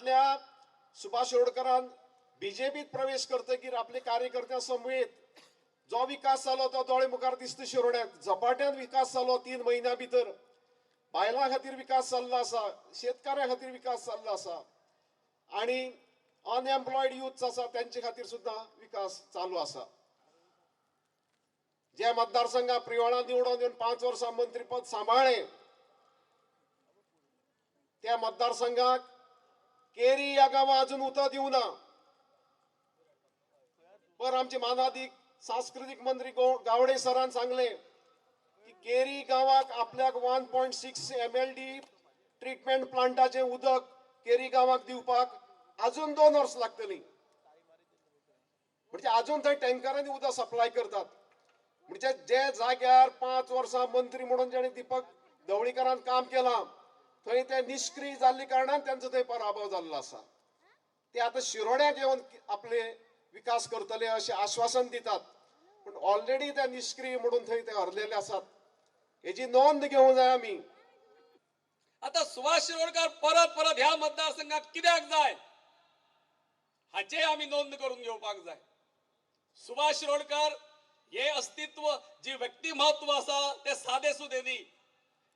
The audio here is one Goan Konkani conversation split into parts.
फाटल्या सुभाष शिरोडकरान बीजेपीत प्रवेश करतकीर आपले कार्यकर्त्यां समेत जो विकास जालो तो दोळे मुखार दिसता. शिरोड्याक झपाट्यान विकास जालो 3 म्हयन्यां भितर. बायलां खातीर विकास जाल्लो आसा, शेतकाऱ्यां खातीर विकास जाल्लो आसा आनी अनएम्प्लॉयड युथ आसा तेंचे खातीर सुद्दां विकास चालू आसा. जे मतदारसंघात प्रियोळा निवडून येवन 5 वर्सां मंत्रीपद सांबाळ्ळें त्या मतदारसंघाक केरी ह्या गांवां अजून उदक दिवना. पर आमचे मानादीक सांस्कृतीक मंत्री गावडे सरान सांगलें की केरी गांवाक आपल्याक 1.6 MLD treatment प्लांटाचें उदक केरी गांवाक दिवपाक अजून 2 वर्सां लागतलीं. म्हणजे अजून थंय टँकरांनी उदक सप्लाय करतात. म्हणजे जे जाग्यार 5 वर्सां मंत्री म्हणून जेणे दीपक ढवळीकरान काम केलां थंय ते निश्क्रीय जाल्ले कारणान तेंचो थंय पराभव जाल्लो आसा. ते आतां शिरोड्याक येवन आपले विकास करतले अशें आश्वासन दितात, पूण ऑलरेडी ते निश्क्रीय म्हणून थंय ते हरलेले आसात. हेजी नोंद घेवंक जाय आमी. आता सुभाष शिरोडकर परत परत ह्या मतदारसंघात कित्याक जाय हाचे आमी नोंद करून घेवपाक जाय. सुभाष शिरोडकर हे अस्तित्व जी व्यक्तिमत्व आसा ते सादे सुदे न्ही.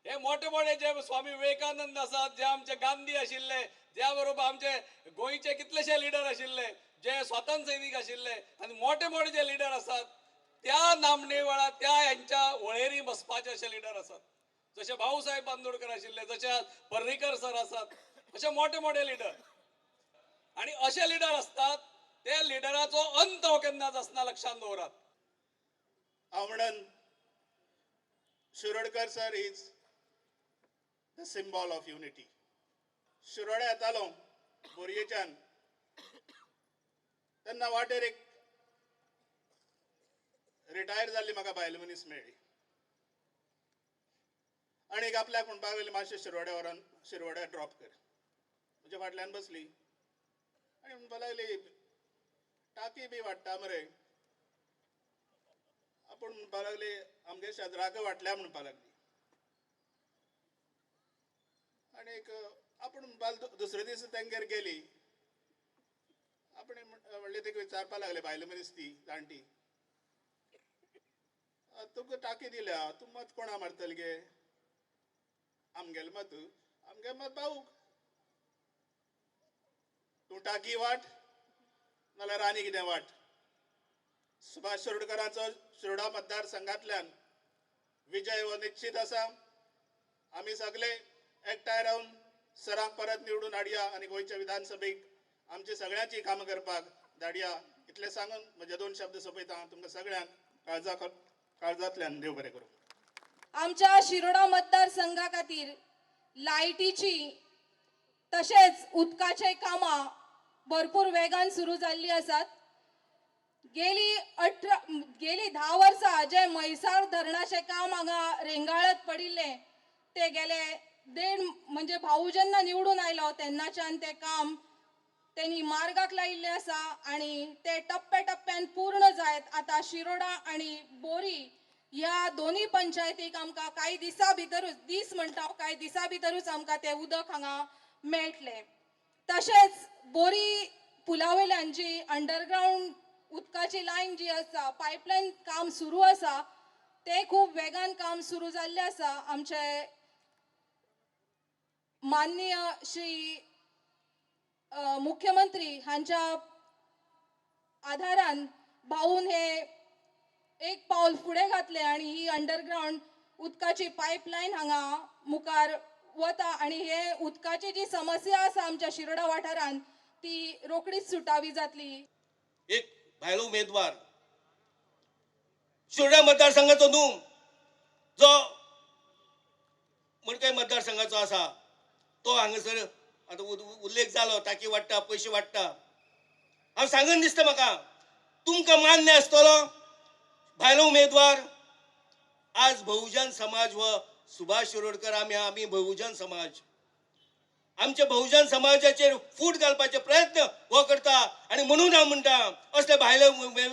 हे मोठे मोठे जे स्वामी विवेकानंद आसात, जे आमचे गांधी आशिल्ले, ज्या बरोबर आमचे गोंयचे कितलेशे लिडर आशिल्ले, जे स्वातंत्र्य सैनीक आशिल्ले आनी मोठे मोठे जे लिडर आसात त्या नामने वेळार त्या हेंच्या वळेरी बसपाचे अशे लिडर आसात. जशे भाऊसाहेब बांदोडकर आशिल्ले, जशे पर्रीकर सर आसात, अशे मोठे मोठे लिडर. आनी अशे लिडर आसतात ते लिडराचो अंत हो केन्नाच आसना, लक्षांत दवरात. हांव म्हणन Shirodkar sir is the symbol of unity. शिरोड्या येतालो बोरयेच्यान तेन्ना वाटेर एक रिटायर जाल्ली म्हाका बायल मनीस मेळ्ळी आनी एक आपल्याक म्हणपाक लागली मातशें शिरोड्या व्हरोन शिरोड्या ड्रॉप कर. म्हज्या फाटल्यान बसली आनी म्हणपाक लागली टाकी बी वाडटा मरे. आपूण म्हणपाक लागली आमगे शेजराक वाटल्या म्हणपाक लागली. आनी एक आपूण म्हणपाक दुसरे दीस तेंगेर गेली. आपण म्हणले तेका विचारपाक लागले बायल मनीस ती जाणटी, तुका टाकी दिल्या, तूं मत कोणा मारतली गे? आमगेलें मत, आमगे मत भाऊक. तूं टाकी वाट नाल्यार आनी कितें वाट. सुभाष शिरोडकरांचो शिरोडा मतदारसंघांतल्यान विजय हो निश्चित आसा. आमी सगळे एकठांय रावन सरांक परत निवडून हाडया आनी गोंयच्या विधानसभेक आमची सगळ्यांची कामां करपाक धाडया. इतलें सांगून म्हजे 2 शब्द सोंपयता. तुमकां सगळ्यांक काळजांतल्यान देव बरें करूं. आमच्या शिरोडा मतदारसंघा खातीर लायटीची तशेंच उदकाचे कामां भरपूर वेगान सुरू जाल्ली आसात. गेली 10 वर्सां जे म्हैसाळ धरणाचें काम हांगा रेंगाळत पडिल्लें ते गेले 1.5 म्हणजे भाऊ जेन्ना निवडून आयलो तेन्नाच्यान तें काम तेणी मार्गाक लायिल्लें आसा आनी ते टप्प्या टप्प्यान पूर्ण जायत आतां शिरोडा आनी बोरी ह्या दोनूय पंचायतीक आमकां कांय दिसां भितरूच, दीस म्हणटा कांय दिसां भितरूच आमकां तें उदक हांगा मेळटलें. तशेंच बोरी पुला वयल्यान जी अंडरग्रावंड उदकाची लायन जी आसा, पायपलायन काम सुरू आसा, तें खूब वेगान काम सुरू जाल्लें आसा. आमचे माननीय श्री मुख्यमंत्री हांच्या आधारान भाऊन हे एक पावल फुडें घातलें आनी ही अंडरग्रावंड उदकाची पायपलायन हांगा मुखार वता आनी हे उदकाची जी समस्या आसा आमच्या शिरोडा वाठारान ती रोखडीच सुटावी जातली. एक भायलो उमेदवार शिरोडा मतदारसंघाचो न्हू, जो मडकय मतदारसंघाचो आसा तो हांगासर आतां उल्लेख जालो, टाकी वाडटा, पयशे वाडटा. हांव सांगन दिसता म्हाका तुमकां मान्य आसतलो भायलो उमेदवार. आज बहुजन समाज हो सुभाष शिरोडकर आमी बहुजन समाज, आमच्या बहुजन समाजाचेर फूट घालपाचे प्रयत्न हो करता आनी म्हणून हांव म्हणटा असल्या भायल्या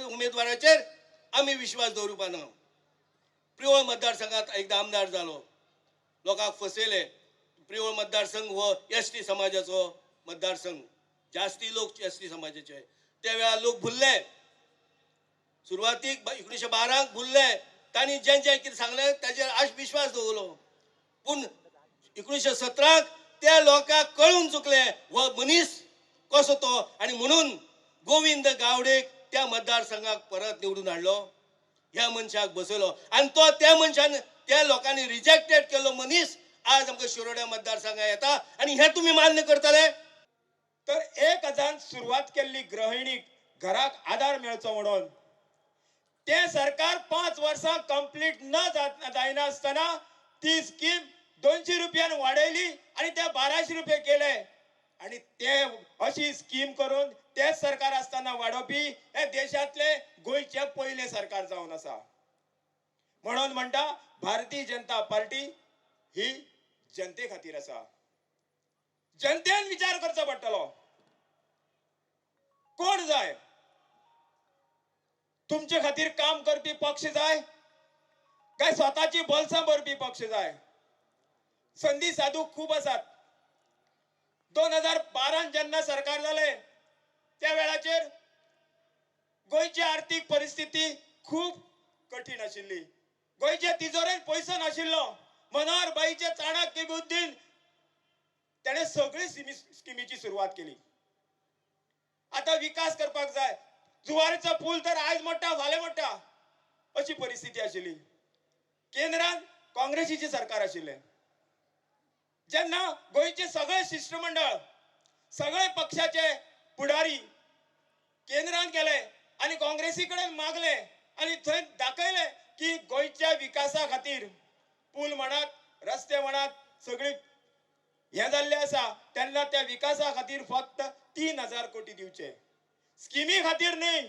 उमेदवाराचेर आमी विश्वास दवरुपा ना. प्रियोळ मतदारसंघात एकदां आमदार जालो, लोकांक फसयले. प्रियोळ मतदारसंघ हो एस टी समाजाचो, मतदारसंघ, जास्ती लोक एस टी समाजाचे. त्या वेळार लोक भुल्ले. सुरवातीक 1912 भुल्ले, तांणी जें जें कितें सांगलें ताजेर आज विश्वास दवरलो. पूण 1917 त्या लोकांक कळून चुकलें हो मनीस कसो तो, आनी म्हणून गोविंद गावडेक त्या मतदारसंघाक परत निवडून हाडलो, ह्या मनशाक बसयलो. आनी तो त्या मनशान त्या लोकांनी रिजेक्टेड केल्लो मनीस आज आमकां शिरोड्या मतदारसंघाक येता आनी हें तुमी मान्य करतले? तर 1000 सुरवात केल्ली गृहिणीक घराक आधार मेळचो म्हणून ते सरकार 5 वर्सां कंप्लीट न जायना आसतना ती स्कीम 200 रुपयान वाडयली आनी ते 1200 रुपये केले. आनी ते अशी स्कीम करून तेच सरकार आसतना वाडोवपी हे देशांतले गोंयचे पयले सरकार जावन आसा. म्हणून म्हणटा भारतीय जनता पार्टी ही जनते खातीर आसा. जनतेन विचार करचो पडटलो, कोण जाय तुमचे खातीर काम करपी पक्ष जाय काय स्वताची बोल्सां भरपी पक्ष जाय? संदी साधू खूब आसात. 2012 जेन्ना सरकार जालें त्या वेळाचेर गोंयची आर्थीक परिस्थिती खूब कठीण आशिल्ली. गोंयचे तिजोरेन पयसो नाशिल्लो. मनोहर बाईचे चाणक्य बुद्दीन त्याने सगळी स्किमीची सुरवात केली. आता विकास करपाक जाय. जुवारीचो पूल तर आयज मोडटा फाल्यां मोडटा अशी परिस्थिती आशिल्ली. केंद्रान काँग्रेसीचें सरकार आशिल्लें. जेन्ना गोंयचे सगळे शिश्टमंडळ सगळे पक्षाचे पुढारी केंद्रान गेले आनी काँग्रेसी कडेन मागले आनी थंय दाखयले की गोंयच्या विकासा खातीर पूल म्हणात, रस्ते म्हणात, सगळी हें जाल्लें आसा. तेन्ना त्या विकासा खातीर फक्त 3000 कोटी दिवचे, स्किमी खातीर न्हय.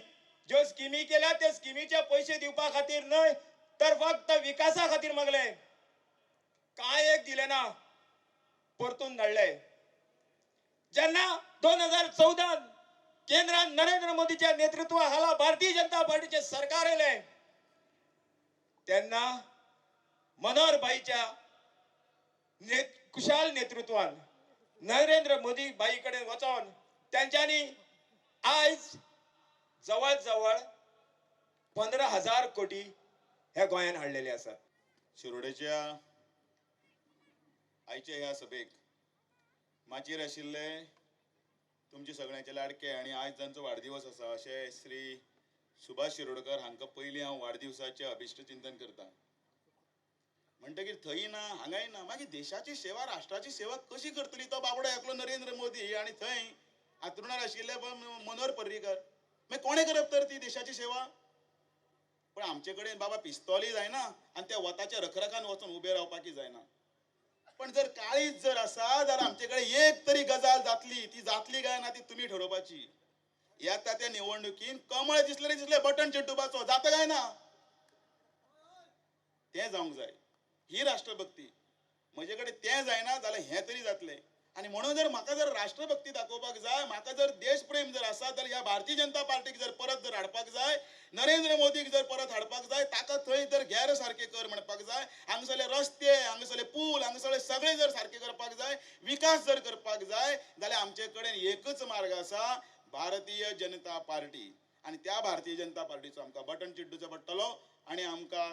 ज्यो स्किमी केल्या त्या स्किमीचे पयशे दिवपा खातीर न्हय, तर फक्त विकासा खातीर मागले. कांय एक दिलें ना, परतून धाडले. जेन्ना 2014 केंद्रान नरेंद्र मोदीच्या नेतृत्वा खाला भारतीय जनता पार्टीचे सरकार आयलें तेन्ना मनोहर बाईच्या कुशाल नेतृत्वान नरेंद्र मोदी बाई कडेन वचोन तेंच्यांनी आयज जवळ जवळ 15,000 कोटी हे गोंयान हाडलेले आसात. शिरोडेच्या आयच्या ह्या सभेक माचयेर आशिल्ले तुमचे सगळ्यांचे लाडके आनी आयज जांचो वाडदिवस आसा अशे श्री सुभाष शिरोडकर हांकां पयलीं हांव वाडदिवसाचें अभिश्ट चिंतन करता. म्हणटकीर थंय ना हांगाय ना, मागीर देशाची सेवा राष्ट्राची सेवा कशी करतली तो बाबडो एकलो नरेंद्र मोदी आनी थंय आतरुणार आशिल्ले मनोहर पर्रीकर. मागीर कोणें करप तर ती देशाची सेवा? पण आमचे कडेन बाबा पिस्तोलय जायना आनी त्या वताच्या रखरखान वचून उबे रावपाकय जायना. पण जर काळीज जर आसा जाल्यार आमचे कडेन एक तरी गजाल जातली, ती जातली काय ना ती तुमी ठरोवपाची. येता त्या निवडणुकीन कमळ दिसलें रे दिसलें बटन चिड्डुपाचो जाता काय ना तें जावंक जाय. ही राष्ट्रभक्ती. म्हजे कडेन तें जायना जाल्यार हें तरी जातलें. आनी म्हणून जर म्हाका जर राष्ट्रभक्ती दाखोवपाक जाय, म्हाका जर देशप्रेम जर आसा जाल्यार ह्या भारतीय जनता पार्टीक जर परत जर हाडपाक जाय, नरेंद्र मोदीक जर परत हाडपाक जाय, ताका थंय जर गैर सारके कर म्हणपाक जाय, हांगासरले रस्ते, हांगासरले पूल, हांगासरले सगळे जर सारके करपाक जाय, विकास जर करपाक जाय जाल्यार आमचे कडेन एकच मार्ग आसा, भारतीय जनता पार्टी. आनी त्या भारतीय जनता पार्टीचो आमकां बटन चिड्डुचो पडटलो आनी आमकां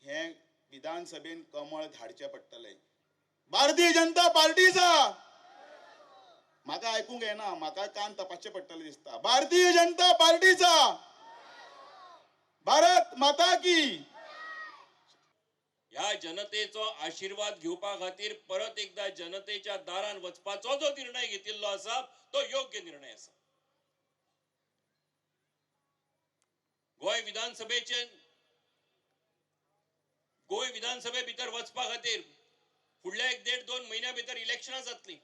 हें विधानसभेन कमळ धाडचें पडटलें. भारतीय जनता पार्टीचा म्हाका आयकूंक येना, म्हाका कान तपासचे पडटले दिसता. भारतीय जनता पार्टीचा भारत माता की. ह्या जनतेचो आशीर्वाद घेवपा खातीर परत एकदा जनतेच्या दारान वचपाचो जो निर्णय घेतिल्लो आसा तो योग्य निर्णय आसा. गोंय विधानसभेचे गोंय विधानसभे भितर वचपा खातीर फुडल्या 1-1.5-2 म्हयन्या भितर इलेक्शनां जातली.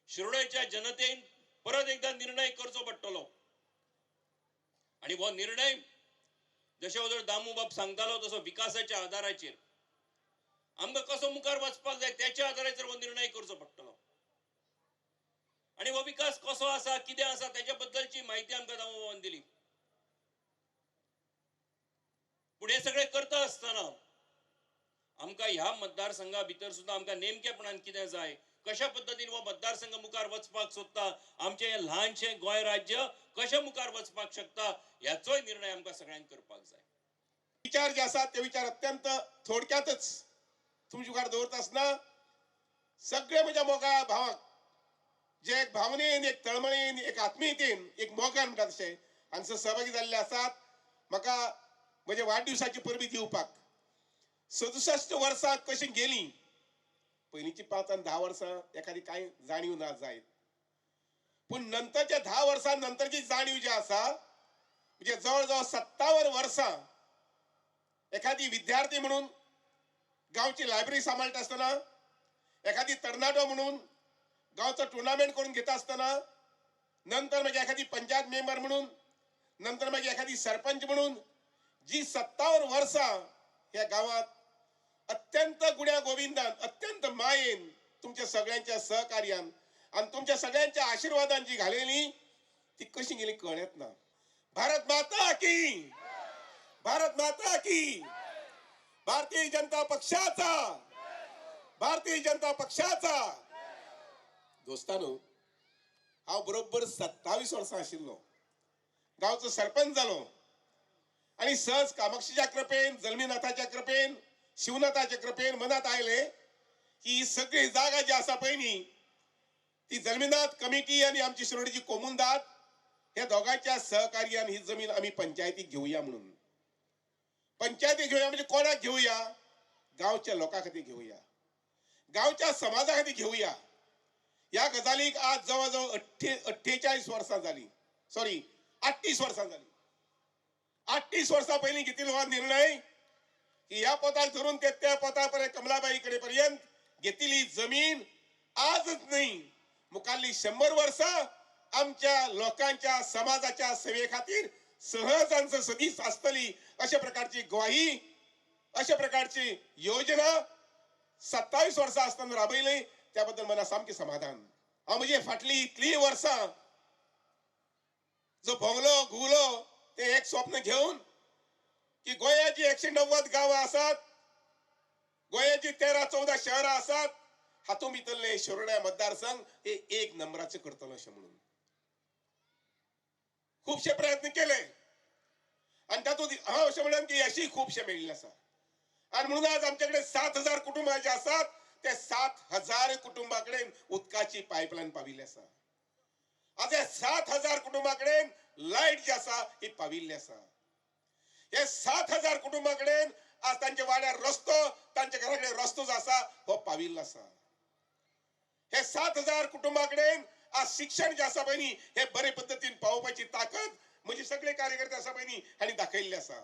शिरोडेच्या जनतेन परत एकदा निर्णय करचो पडटलो आनी हो निर्णय जशें वजर दामू बाब सांगतालो तसो विकासाच्या आधाराचेर आमकां कसो मुखार वचपाक जाय त्याच्या आधाराचेर हो निर्णय करचो पडटलो आनी हो विकास कसो आसा कितें आसा त्याच्या बद्दलची म्हायती आमकां दामू बाबान दिली. पूण हे सगळें करता आसतना आमकां ह्या मतदारसंघा भितर सुद्दां आमकां नेमकेपणान कितें जाय, कशा पद्दतीन हो मतदारसंघ मुखार वचपाक सोदता, आमचें हें ल्हानशें गोंय राज्य कशें मुखार वचपाक शकता ह्याचोय निर्णय आमकां सगळ्यांक करपाक जाय. विचार जे आसात ते विचार अत्यंत थोडक्यातच तुमच्या मुखार दवरता आसतना सगळे म्हज्या मोगा भावांक जे एक भावनेन, एक तळमळीन, एक आत्मीयतेन, एक मोगान म्हणटा तशें हांगसर सहभागी जाल्ले आसात. म्हाका म्हज्या वाडदिवसाची परबी दिवपाक 67 वर्सां कशीं गेलीं, पयलींची 5 आनी 10 वर्सां एखादी कांय जाणीव ना जायत, पूण नंतरच्या 10 वर्सां नंतरची जाणीव जी आसा म्हणजे जवळ जवळ 57 वर्सां एखादी विद्यार्थी म्हणून गांवची लायब्ररी सांबाळटा आसतना, एखादी तरणाटो म्हणून गांवचो टुर्नामेंट करून घेता आसतना, नंतर मागीर एखादी पंचायत मेंबर म्हणून, नंतर मागीर एखादी सरपंच म्हणून जी 57 वर्सां ह्या गांवांत अत्यंत गुण्या गोविंदान, अत्यंत मायेन, तुमच्या सगळ्यांच्या सहकार्यान आनी तुमच्या सगळ्यांच्या आशिर्वादान जी घालेली ती कशी गेली कळत ना. भारत माता की, भारत माता की, भारतीय जनता पक्षाचा, भारतीय जनता पक्षाचा. दोस्तानो, हांव बरोबर 27 वर्सां आशिल्लो, गांवचो सरपंच जालो आनी सहज कामाक्षीच्या कृपेन, जल्मीनाथाच्या कृपेन, शिवनाथाच्या कृपेन मनात आयले की ही सगळी जागा जी आसा पळय न्ही ती जल्मीनाथ कमिटी आनी आमची शिरोडीची कोमुनदाद ह्या दोगांच्या सहकार्यान ही जमीन आमी पंचायतीक घेवया म्हणून. पंचायतीक घेवया म्हणजे कोणाक घेवया? गांवच्या लोकां खातीर घेवया, गांवच्या समाजा खातीर घेवया. ह्या गजालीक आज जवळ जवळ 48 वर्सां जाली, सॉरी 38 वर्सां जाली. 38 वर्सां पयलीं घेतिल्लो हो निर्णय की ह्या पोताक धरून ते त्या पोता पर्यंत कमलाबाई कडे पर्यंत घेतिल्ली जमीन आजच न्ही मुखाल्ली 100 वर्सां आमच्या लोकांच्या समाजाच्या सेवे खातीर सहज सदीच आसतली अशा प्रकारची ग्वाही, अशा प्रकारची योजना 27 वर्सां आसतना राबयली. त्याबद्दल मला सामकें समाधान. हांव म्हजे फाटली इतलीं वर्सां जो भोंवलो घुंवलो ते एक स्वप्न घेवन की गोंयाची 190 गांवां आसात, गोंयाची 13-14 शहरां आसात, हातूंत भितरले शिरोड्या मतदारसंघ हे एक नंबराचे करतलो अशें म्हणून खुबशे प्रयत्न केले आनी तातूंत हांव अशें म्हणन की यशूय खुबशें मेळिल्लें आसा. आनी म्हणून आज आमचे कडेन 7000 कुटुंबां जी आसात ते 7000 कुटुंबां कडेन उदकाची पायपलायन पाविल्ली आसा. आज ह्या 7000 कुटुंबां कडेन लायट जी आसा ही पाविल्ली आसा. हे 7000 कुटुंबां कडेन आज तांच्या वाड्यार रस्तो, तांच्या घरा कडेन रस्तो जो आसा हो पाविल्लो आसा. हे 7000 कुटुंबां कडेन आज शिक्षण जे आसा पळय न्ही हे बरे पद्दतीन पावोवपाची ताकद म्हणजे सगळे कार्यकर्ते आसा पळय न्ही हांणी दाखयल्ले आसा.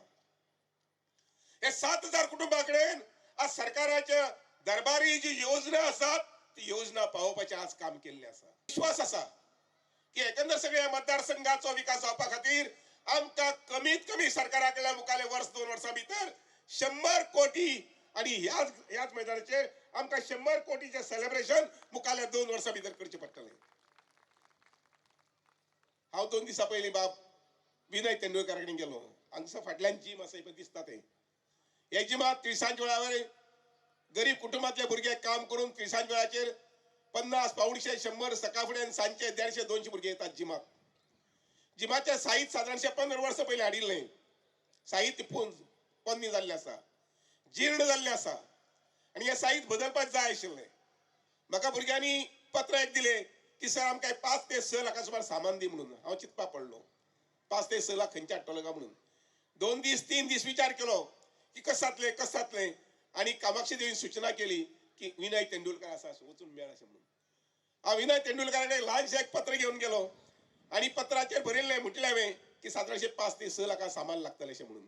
हे 7000 कुटुंबां कडेन आज सरकाराच्या दरबारी जी योजना आसात ती योजना पावोवपाचें आज काम केल्लें आसा. विश्वास आसा की एकंदर सगळ्या मतदारसंघाचो विकास जावपा खातीर आमकां कमीत कमी सरकारा कडल्यान मुखाले वर्स 2 वर्सां भितर 100 कोटी आनी ह्याच मैदानाचेर आमकां 100 कोटीचें सेलेब्रेशन मुखाल्या 2 वर्सां भितर करचें पडटलें. हांव 2 दिसां पयलीं बाब विनय तेंडुलकार कडेन गेलो. हांगसर फाटल्यान जीम आसा पळय दिसता तें, हे जिमात तिळसांज वेळावर गरीब कुटुंबांतले भुरगे काम करून तिळसांज वेळाचेर 50, 125, 100 सकाळ फुडें सांजचे 150, 200 भुरगे येतात जिमात. जिमाचें साहित्य सादारणशें 15 वर्सां पयलीं हाडिल्लें साहित्य पोन्नी जाल्लें आसा, जीर्ण जाल्लें आसा आनी हें साहित्य बदलपाक जाय आशिल्लें. म्हाका भुरग्यांनी पत्र एक दिलें की सर आमकां 5 ते 6 लाखां सुमार सामान दी म्हणून. हांव चिंतपा पडलो 5 ते 6 लाख खंयचे हाडटलो काय म्हणून. 2 दीस 3 दीस विचार केलो की कसं जातलें कसं जातलें आनी कामाक्षी देवीन सुचना केली की विनय तेंडुलकर आसा वचून मेळ अशें म्हणून. हांव विनय तेंडुलकरा कडेन ल्हानशें एक पत्र घेवन गेलो आनी पत्राचेर बरयल्लें म्हटलें हांवें की सादारणशें 5 ते 6 लाखां सामान लागतलें अशें म्हणून.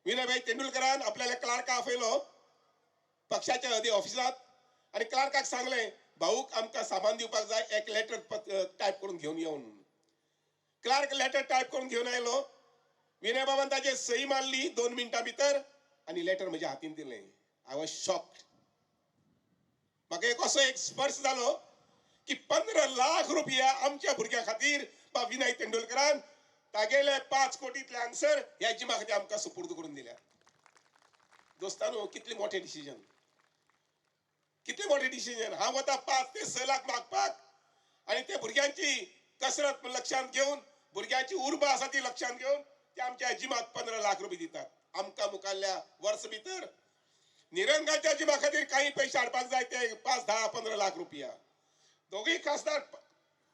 विनयभाई तेंडुलकरान आपल्याला क्लार्का आपयलो पक्षाच्या अदी ऑफिसांत आनी क्लार्काक सांगलें भाऊक आमकां सामान दिवपाक जाय, एक लेटर टायप करून घेवन यो म्हणून. क्लार्क लेटर टायप करून घेवन आयलो. विनयबाबान ताचेर सही मारली 2 मिनटां भितर आनी लेटर म्हज्या हातीन दिलें. I was shocked. म्हाका एक असो एक स्पर्श जालो की 15 लाख रुपया आमच्या भुरग्यां खातीर बा विनय तेंडुलकरान तागेले 5 कोटीतले आन्सर ह्या जिमा खातीर आमकां सुपूर्द करून दिल्या. दोस्तानो, कितले मोठे डिसिजन, कितें मोठें डिसिजन. हांव वता 5 ते 6 लाख मागपाक आनी ते भुरग्यांची कसरत लक्षांत घेवन, भुरग्यांची उर्बा आसा ती लक्षांत घेवन ते आमच्या जिमाक 15 लाख रुपये दितात. आमकां मुखारल्या वर्स भितर निरंगाच्या जिमा खातीर काही पैसे हाडपाक जाय ते 5, 10, 15 लाख रुपया. दोगूय खासदार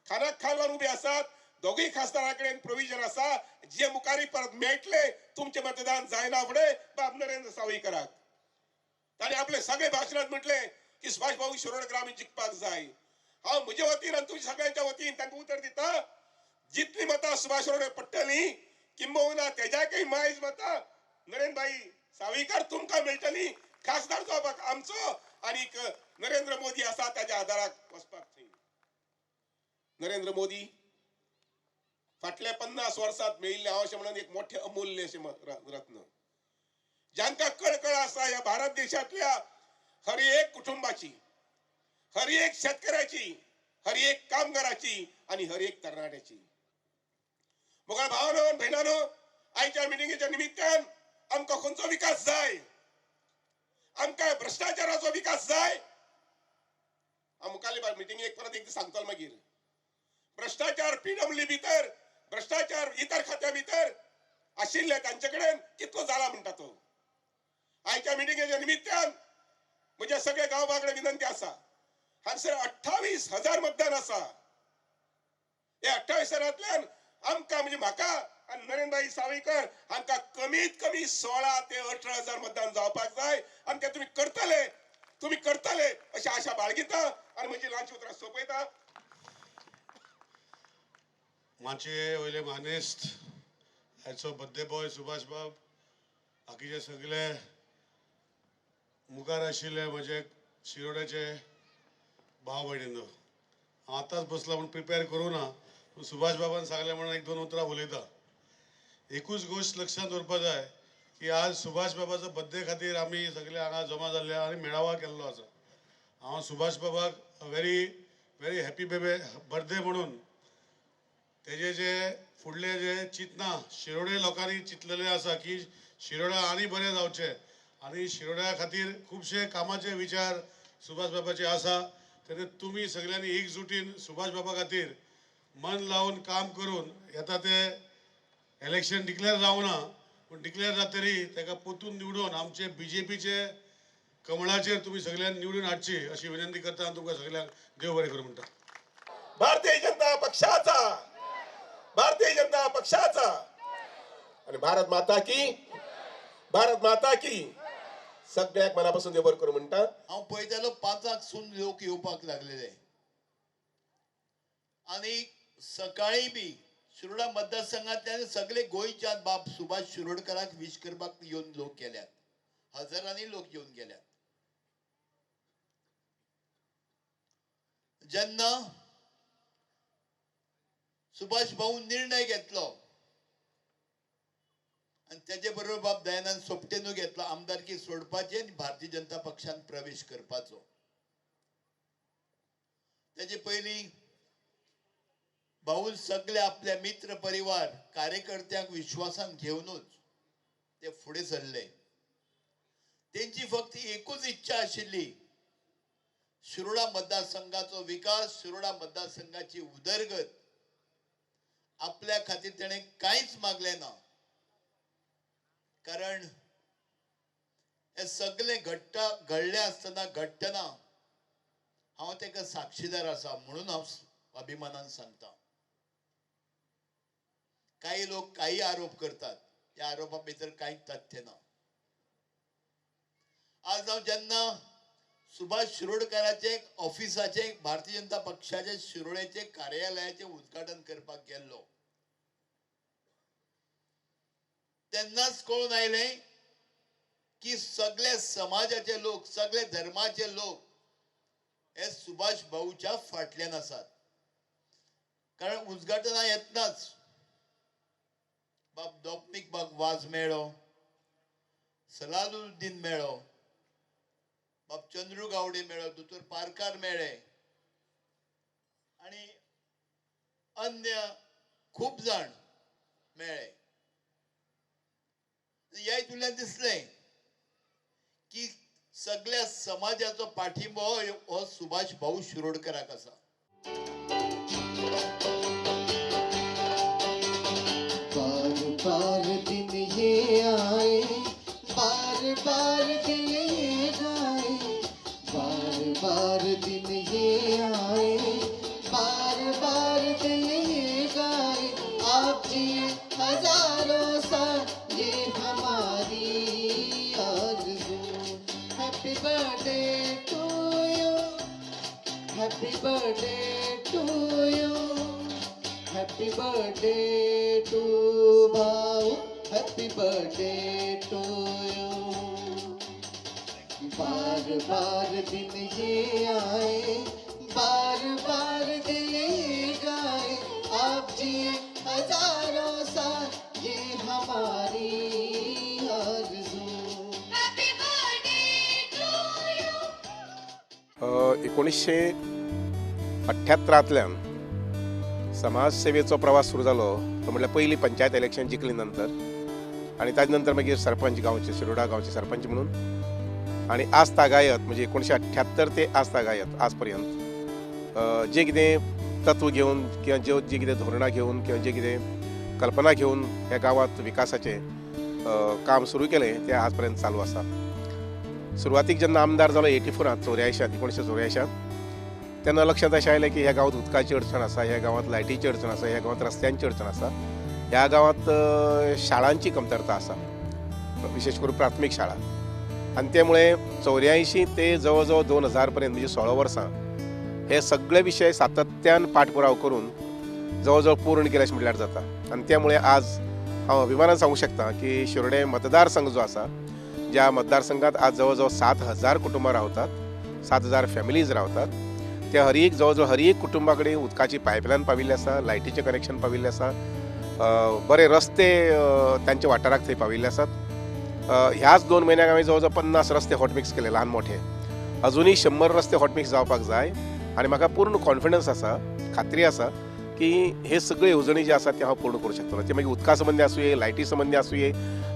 खानाक खालवर उबे आसात, दोगूय खासदारा कडेन प्रोविजन आसा जे मुखारी परत मेळटले तुमचें मतदान जायना फुडें बाब नरेंद्र सावयकराक. ताणें आपले सगळे भाशणांत म्हटलें की सुभाष भाऊ शिरोडकर आमी जिखपाक जाय. हांव म्हजे वतीन आनी तुमच्या सगळ्यांच्या वतीन तांकां उतर दिता, जितली मतां सुभाष शिरोडकर पडटली किंबहुना तेज्याकय मायज मतां नरेंद्रभाई सावयकर तुमकां मेळटली खासदार जावपाक आमचो आनी नरेंद्र मोदी आसा ताच्या आदाराक वचपाक थंय. नरेंद्र मोदी फाटल्या 50 वर्सांत मेळिल्लें हांव अशें म्हणून एक मोठें अमूल्य अशें रत्न, जांकां कळकळ आसा ह्या भारत देशांतल्या हर एक कुटुंबाची, हर एक शेतकऱ्याची, हर एक कामगाराची आनी हर एक तरणाट्याची. मोगाळ भावानो भयणानो, आयच्या मिटिंगेच्या निमित्तान आमकां खंयचो विकास जाय? आमकां भ्रश्टाचाराचो विकास जाय? हांव मुखारले मिटिंगेक परत एकदां सांगतलो मागीर. भ्रश्टाचार पीडब्ल्यू भितर, भ्रश्टाचार इतर खात्या भितर आशिल्ले तांचे कडेन कितलो जाला म्हणटा तो. आयच्या मिटिंगेच्या निमित्तान म्हज्या सगळे गांवभा कडेन विनंती आसा, हांगसर 28,000 मतदान आसा. हे 28,000 आमकां म्हणजे म्हाका आनी नरेंद्रभाई सावयकर हांकां कमीत कमी 16 ते 18,000 मतदान जावपाक जाय आनी ते तुमी करतले, तुमी करतले अशी आशा बाळगिता आनी म्हजी ल्हानशी उतरां सोंपयता. माचये वयले मानेस्त, आयचो बर्थडे बॉय सुभाष बाब, बाकीचे सगळे मुखार आशिल्ले म्हजे शिरोड्याचे भाव भयणींनो, हांव आतांच बसला म्हूण प्रिपेर करूं ना, पूण सुभाष बाबान सांगलें म्हणून 1-2 उतरां उलयता. एकूच गोश्ट लक्षांत दवरपा जाय की आज सुभाष बाबाचो बर्थडे खातीर आमी सगळे हांगा जमा जाल्ले आनी मेळावा केल्लो आसा. हांव सुभाष बाबाक व्हेरी व्हेरी हॅपी बर्थडे म्हणून तेजे जे फुडले जे चिंतना शिरोडे लोकांनी चिंतलेले आसा की शिरोडा आनी बरें जावचें आनी शिरोड्या खातीर खुबशे कामाचे विचार सुभाष बाबाचे आसा, तेन्ना तुमी सगळ्यांनी एकजुटीन सुभाष बाबा खातीर मन लावन काम करून येता ते इलेक्शन डिक्लेअर जावना पूण डिक्लेअर जातरी ताका परतून निवडून आमचे बीजेपीचे कमळाचेर तुमी सगळ्यांनी निवडून हाडची अशी विनंती करता आनी तुमकां सगळ्यांक देव बरें करूं म्हणटा. भारतीय जनता पक्षाचा, भारतीय जनता पक्षाचा आणि भारत माता की, भारत माता की. सगळ्याक मनापासून देव बरें करूं म्हणटा. हांव पळयतालो 5 सून लोक येवपाक लागलेले आनी सकाळी बी शिरोडा मतदारसंघांतल्यान सगळे गोंयच्यान बाब सुभाष शिरोडकराक विश करपाक येवन लोक गेल्यात, हजारांनी लोक येवन गेल्यात. जेन्ना सुभाष भाऊ निर्णय घेतलो आनी तेजे बरोबर बाब दयानंद सोपटेनू घेतलो आमदारकी सोडपाची आनी भारतीय जनता पक्षान प्रवेश करपाचो, तेजे पयलीं भाऊन सगळे आपल्या मित्र परिवार कार्यकर्त्यांक विश्वासान घेवनूच ते फुडें सरले. तेंची फक्त एकूच इच्छा आशिल्ली, शिरोडा मतदारसंघाचो विकास, शिरोडा मतदारसंघाची उदरगत. आपल्या खातीर तेणें कांयच मागलें ना, कारण हे सगळे घडटा घडलें आसतना घडटना हांव ताका साक्षीदार आसा म्हणून हांव अभिमानान सांगता. काही लोक काही आरोप करतात, त्या आरोपा भितर कांय तथ्य ना. आज हांव जेन्ना सुभाष शिरोडकराचे ऑफिसाचे भारतीय जनता पक्षाचे शिरोडेचे कार्यालयाचे उद्घाटन करपाक गेल्लो तेन्नाच कळून आयलें की सगळे समाजाचे लोक, सगळे धर्माचे लोक हे सुभाष भाऊच्या फाटल्यान आसात. कारण उद्घाटना येतनाच बाब डॉमनीक बाब वाज मेळ्ळो, सलालुद्दीन मेळ्ळो, बाब चंद्रू गावडे मेळ्ळो, दोतोर पारकार मेळ्ळे आनी अन्य खूब जाण मेळ्ळे. ह्या हितूंतल्यान दिसलें की सगळ्या समाजाचो पाठिंबो हो सुभाष भाऊ शिरोडकराक आसा. बार बार दिन ये आए, बार बार दिल ये गाए, बार बार दिन ये आए, बार बार दिल ये गाए, आप जिए हजारों साल ये हमारी आरज़ू. Happy birthday to you, happy birthday to you, happy birthday to Bhau, happy birthday to you. Bar bar दिन ये आए, बार बार दिल ये गाए, आप जिए हजारों साल ये हमारी आरज़ू. Happy birthday to you. 1978 समाजसेवेचो प्रवास सुरू जालो तो म्हटल्यार पयली पंचायत इलेक्शन जिखले नंतर आनी ताजे नंतर मागीर सरपंच गांवचे शिरोडा गांवचे सरपंच म्हणून आनी आज तागायत म्हणजे 1978 ते आज तागायत आज पर्यंत जे कितें तत्व घेवन किंवा जे कितें धोरणां घेवन किंवा जे कितें कल्पना घेवन ह्या गांवांत विकासाचें काम सुरू केलें तें आज पर्यंत चालू आसा. सुरवातीक जेन्ना आमदार जालो 84 1984 तेन्ना लक्षांत अशें आयलें की ह्या गांवांत उदकाची अडचण आसा, ह्या गांवांत लायटीची अडचण आसा, ह्या गांवांत रस्त्यांची अडचण आसा, ह्या गांवांत शाळांची कमतरता आसा, विशेश करून प्राथमीक शाळा. आनी ते मुळे 84 ते जवळ जवळ 2000 पर्यंत म्हणजे 16 वर्सां हे सगळे विशय सातत्यान पाठपुराव करून जवळ जवळ पूर्ण केले अशें म्हटल्यार जाता. आनी त्या मुळे आज हांव अभिमानान सांगूंक शकता की शिरोडे मतदारसंघ जो आसा, ज्या मतदारसंघात आज जवळ जवळ 7000 कुटुंबां रावतात, 7000 फॅमिलीज रावतात, त्या हर एक जवळ जवळ हर एक कुटुंबा कडेन उदकाची पायपलायन पाविल्ली आसा, लायटीचें कनेक्शन पाविल्लें आसा, बरे रस्ते तांच्या वाठाराक थंय पाविल्ले आसात. ह्याच 2 म्हयन्याक हांवें जवळ जवळ 50 रस्ते हॉटमिक्स केले ल्हान मोठे, अजुनूय 100 रस्ते हॉटमिक्स जावपाक जाय आनी म्हाका पूर्ण कॉन्फिडन्स आसा, खात्री आसा की हे सगळे येवजणी जे आसा ते हांव पूर्ण करूं शकतलो. ते मागीर उदका संबंदी आसुये, लायटी संबंदी आसुये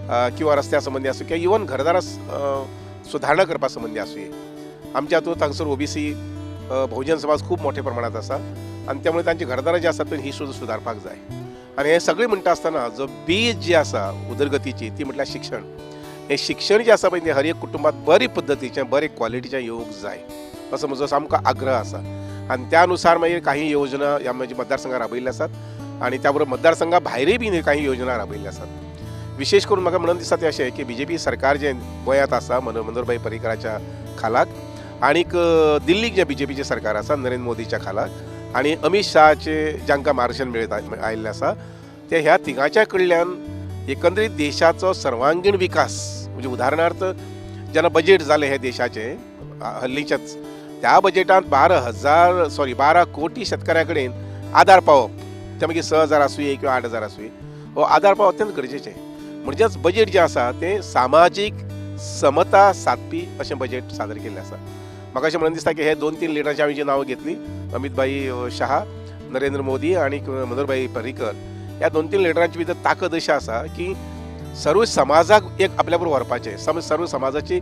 किंवा रस्त्या संबंदी आसूं किंवा इवन घरदारां सुदारणा करपा संबंदी आसुये. आमच्या हातूंत हांगसर ओबीसी बहुजन समाज खूब मोठ्या प्रमाणात आसा आनी त्यामुळे तांची घरदारां जी आसात ही सुद्दां सुदारपाक जाय. आनी हें सगळें म्हणटा आसतना जो बीज जी आसा उदरगतीची ती म्हटल्यार शिक्षण. हें शिक्षण जें आसा पळय तें हर एक कुटुंबात बरे पद्दतीचें बरे क्वॉलिटीचें येवंक जाय असो म्हजो सामको आग्रह आसा. आनी त्या अनुसार मागीर काही योजना ह्या म्हज्या मतदारसंघात राबयल्ल्यो आसात आनी त्या बरोबर मतदारसंघा भायरूय बी काही योजना राबयल्ल्यो आसात. विशेश करून म्हाका म्हणून दिसता तें अशें की बीजेपी सरकार जें गोंयांत आसा मनोहरभाई पर्रीकराच्या खालाक आनीक दिल्लीक जें बीजेपीचें सरकार आसा नरेंद्र मोदीच्या खालाक आनी अमीत शहाचे जांकां मार्गदर्शन मेळत आयिल्लें आसा ते ह्या तिगांच्या कडल्यान एकंदरीत देशाचो सर्वांगीण विकास म्हणजे उदाहरणार्थ जेन्ना बजेट जालें हे देशाचें हल्लीच्याच त्या बजेटांत 12 कोटी शेतकाऱ्यां कडेन आदार पावप, ते मागीर 6000 आसुये किंवा 8000 आसुये, हो आदार पावप अत्यंत गरजेचें. म्हणजेच बजेट जें आसा तें सामाजीक समता सादपी अशें बजेट सादर केल्लें आसा. म्हाका अशें म्हणून दिसता की हे 2-3 लिडरांची हांवें जी नांवां घेतली, अमीत भाई शहा, नरेंद्र मोदी आनी मनोहरभाई पर्रीकर, ह्या 2-3 लिडरांची भितर ताकद अशी आसा की सर्व समाजाक एक आपल्या बरोबर व्हरपाचें, सर्व समाजाची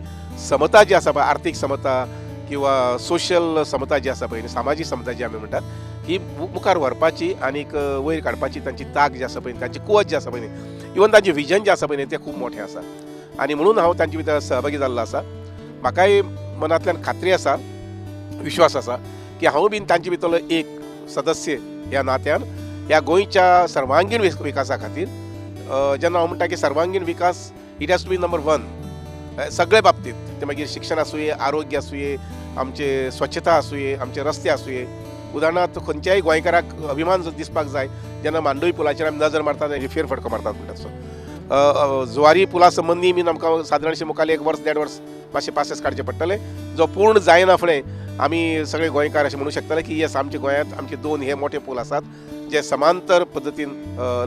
समता जी आसा पळय, आर्थीक समता किंवा सोशल समता जी आसा पळय, सामाजीक समता जी आमी म्हणटात ही मुखार व्हरपाची आनीक वयर काडपाची तांची ताक जी आसा पळय, तांची कुवत जी आसा पळय, इवन तांचें विजन जें आसा पळय तें खूब मोठें आसा आनी म्हणून हांव तांचे भितर सहभागी जाल्लो आसा. म्हाकाय मनांतल्यान खात्री आसा, विश्वास आसा की हांव बीन तांचे भितरलो एक सदस्य ह्या नात्यान ह्या गोंयच्या सर्वांगीण विकासा खातीर जेन्ना हांव म्हणटा की सर्वांगीण विकास it has to be number 1 सगळे बाबतींत, ते मागीर शिक्षण आसुये, आरोग्य आसुये, आमचे स्वच्छता आसुये, आमचे रस्ते आसुये. उदाहरणार्थ खंयच्याय गोंयकाराक अभिमान दिसपाक जाय जेन्ना मांडवी पुलाचेर आमी नजर मारतात आनी फेरफटको मारतात म्हणटा तसो. जुवारी पुला संबंदी बीन आमकां सादारणशें मुखार 1 वर्स 1.5 वर्स मातशे पासेस काडचे पडटले, जो पूर्ण जायना फुडें आमी सगळे गोंयकार अशें म्हणूं शकतले की येस आमच्या गोंयांत आमचे 2 हे मोठे पूल आसात जे समांतर पद्दतीन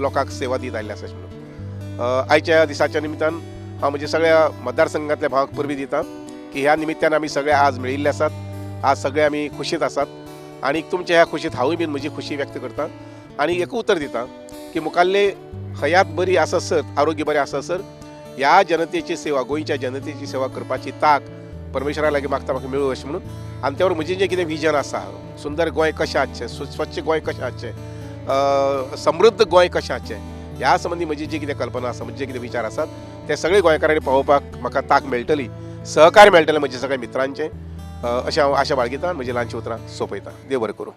लोकांक सेवा दीत आयिल्ले आसा अशें म्हणून. आयच्या दिसाच्या निमित्तान हांव म्हज्या सगळ्या मतदारसंघांतल्या भावांक परबीं दिता की ह्या निमित्तान आमी सगळे आज मेळिल्ले आसात, आज सगळे आमी खुशींत आसात आनी तुमच्या ह्या खुशींत हांवूय बीन म्हजी खुशी व्यक्त करता आनी एक उतर दिता की मुखाल्ले हयात बरी आसा सर, आरोग्य बरें आसा सर, ह्या जनतेची सेवा, गोंयच्या जनतेची सेवा करपाची ताक परमेश्वरा लागीं मागता म्हाका मेळूं अशें म्हणून. आनी त्यावर म्हजें जें कितें विजन आसा, सुंदर गोंय कशें आसचें, स्वच्छ गोंय कशें आसचें, समृद्ध गोंय कशें आसचें, ह्या संबंदी म्हजी जी कितें कल्पना आसा, म्हजे जे कितें विचार आसात ते सगळे गोंयकारांनी पावोवपाक म्हाका तांक मेळटली, सहकार्य मेळटलें म्हज्या सगळ्या मित्रांचें, अशें हांव आशा बाळगितां. म्हजी ल्हानशीं उतरां सोंपयतां. देव बरें करूं.